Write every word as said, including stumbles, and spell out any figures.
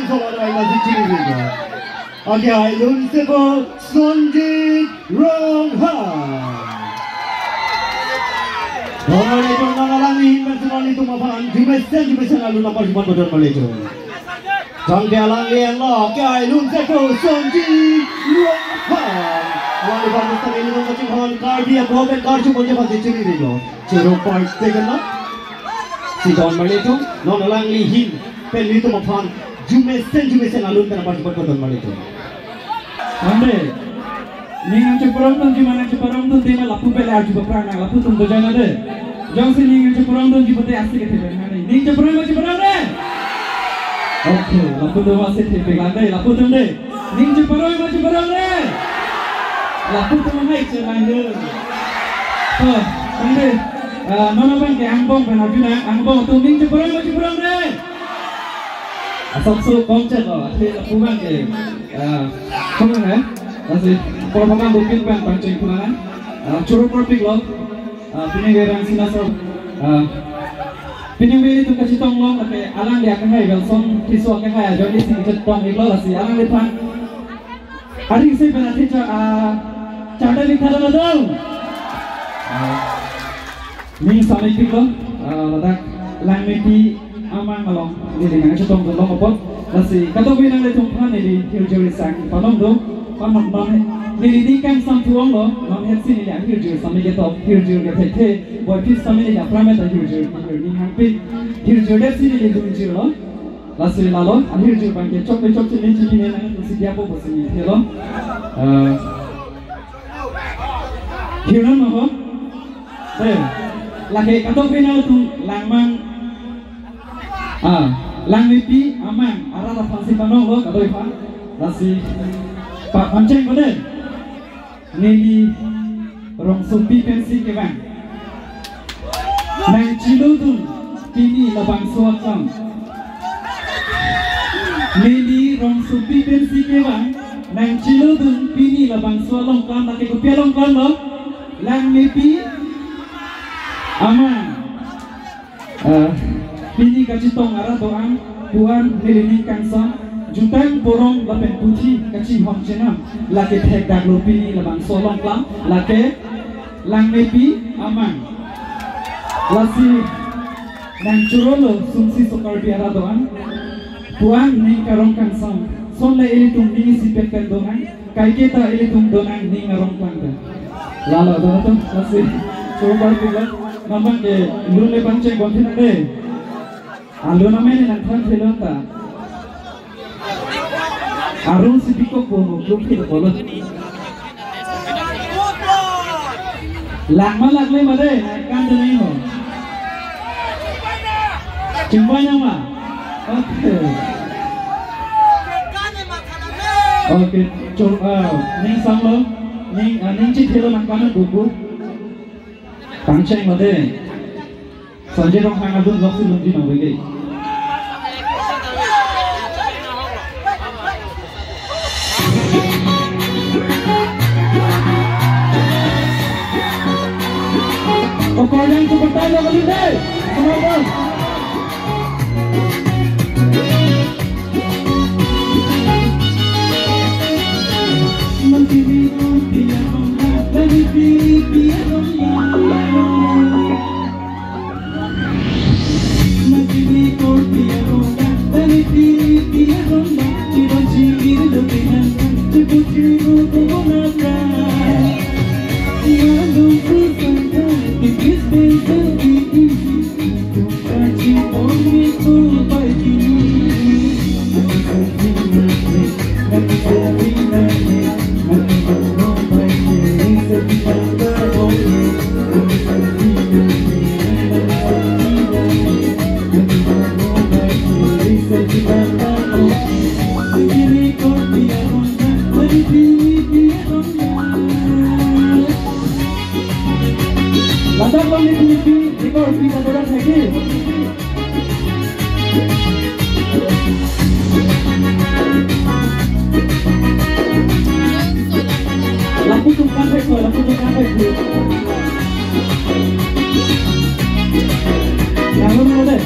Solar Line asi chiri ri do. Ake hai lun seko Sonjit Ronghang. Ronghang itu nang alangli hin pen sumali tum aphan jumesen jumesen alun apar jumat bodon malejo. Jangke alangli henlo, ake hai lun seko Sonjit Ronghang. Alangliphan Mister Elino Kachinghon Karbi Anglong pen karju ponji aphan chiri ri do. Choro park tegen lo. Si don malejo, non alangli hin pen nelitum aphan jumesen jumesen alun pen apar jumat bodon malejo. Ante, ning nangcheparong dunji ma nangcheparong dun tema lapu pele arju paprang nang lapu atum dojan ade. Jongsi ning nangcheparong dunji pute asi kethe pen hane. Ning cheparong ma cheparong de? Okay, lapu atum asi kethe pen ante, lapu atum de. Ning cheparong ma cheparong de? Lapu atum hai chelang de. To, ante, ah, non abang ke angbong pen arju nang, angbong atum ning cheparong ma cheparong de? Asapso kongchet lo, athe lapu abang ke, ah, kong hai, lasi, por pakan booking pen pangcheng kulang, ah, choro parpik lo, ah, pini ke rang sina so, ah, pini ke ilitum kachetong lo, lake alangli akehai Wilson Tisso akehai ajoine si kachetong iklo, lasi alangliphan. Ari isi pen athe cha, ah, charta bikha dala dong. Ah, ning sami pik lo, ah, ladak Langmepi amang along neli nangchetong dun long apot. Lasi kadokave nanglitum aphan neli hirjir sang panom do. Panom non neli ning kangsam thu-ong lo, non hetsi neli ahirjir sami ketok, hirjir kethekthe, boy phis sami neli aphrang meta hirjir, hirjir ning hangpik, hirjir det si neli dunjir lo. Lasi lalo, ahirjir abang ke chokche chokche neli chini nang si diapo pusi neli thelo. Eh, hirjir no ho? Eh, lake kadokave nangtum Langmang, ah, Langmepi amang arat aphan si panom lo kadokave aphan. Lasi pa pangcheng ko de. Neli rongsopi pensi kevang. Nangchelo dun pini labangso aklam. Neli rongsopi pensi kevang. Nangchelo dun pini labangso along aklam, lake kopi along aklam lo? Langmepi amang. Ah, pini kachetong arat do-an, pu-an neli ning kangsam, jutang porong lapen puthi kachihon chenam, lake thekdak lo pini labangso along aklam, lake Langmepi amang. Lasi nangchoro lo sungsi so Karbi arat do-an, pu-an ning karong kangsam, son le ilitum ning isipet pen donang, kaike ta ilitum donang ning arong pangda. Lalo, lalo to, lasi, choro parpik lo, non abang ke lun le pangcheng bom thinang de. Alun amen nangthan thelo ta. Arun si bikok bo mo, kluk thelo bolo. Langma lagle ma de, nangkan de nai ho. Chingbai nang ma? Okay. Okay, choro, ah, ning sanglo, ning, ah, ning chithelo nangkan buku. Pangcheng ma de. Sonjit Ronghang adun loksi lungji nang wege. Okorjang tu betai lo kali deh. Kenapa? Ladak bang di Philippines, di Philippines ada orang lagi. Lapu tungkan baik, lapu tungkan baik. Kamu dulu deh.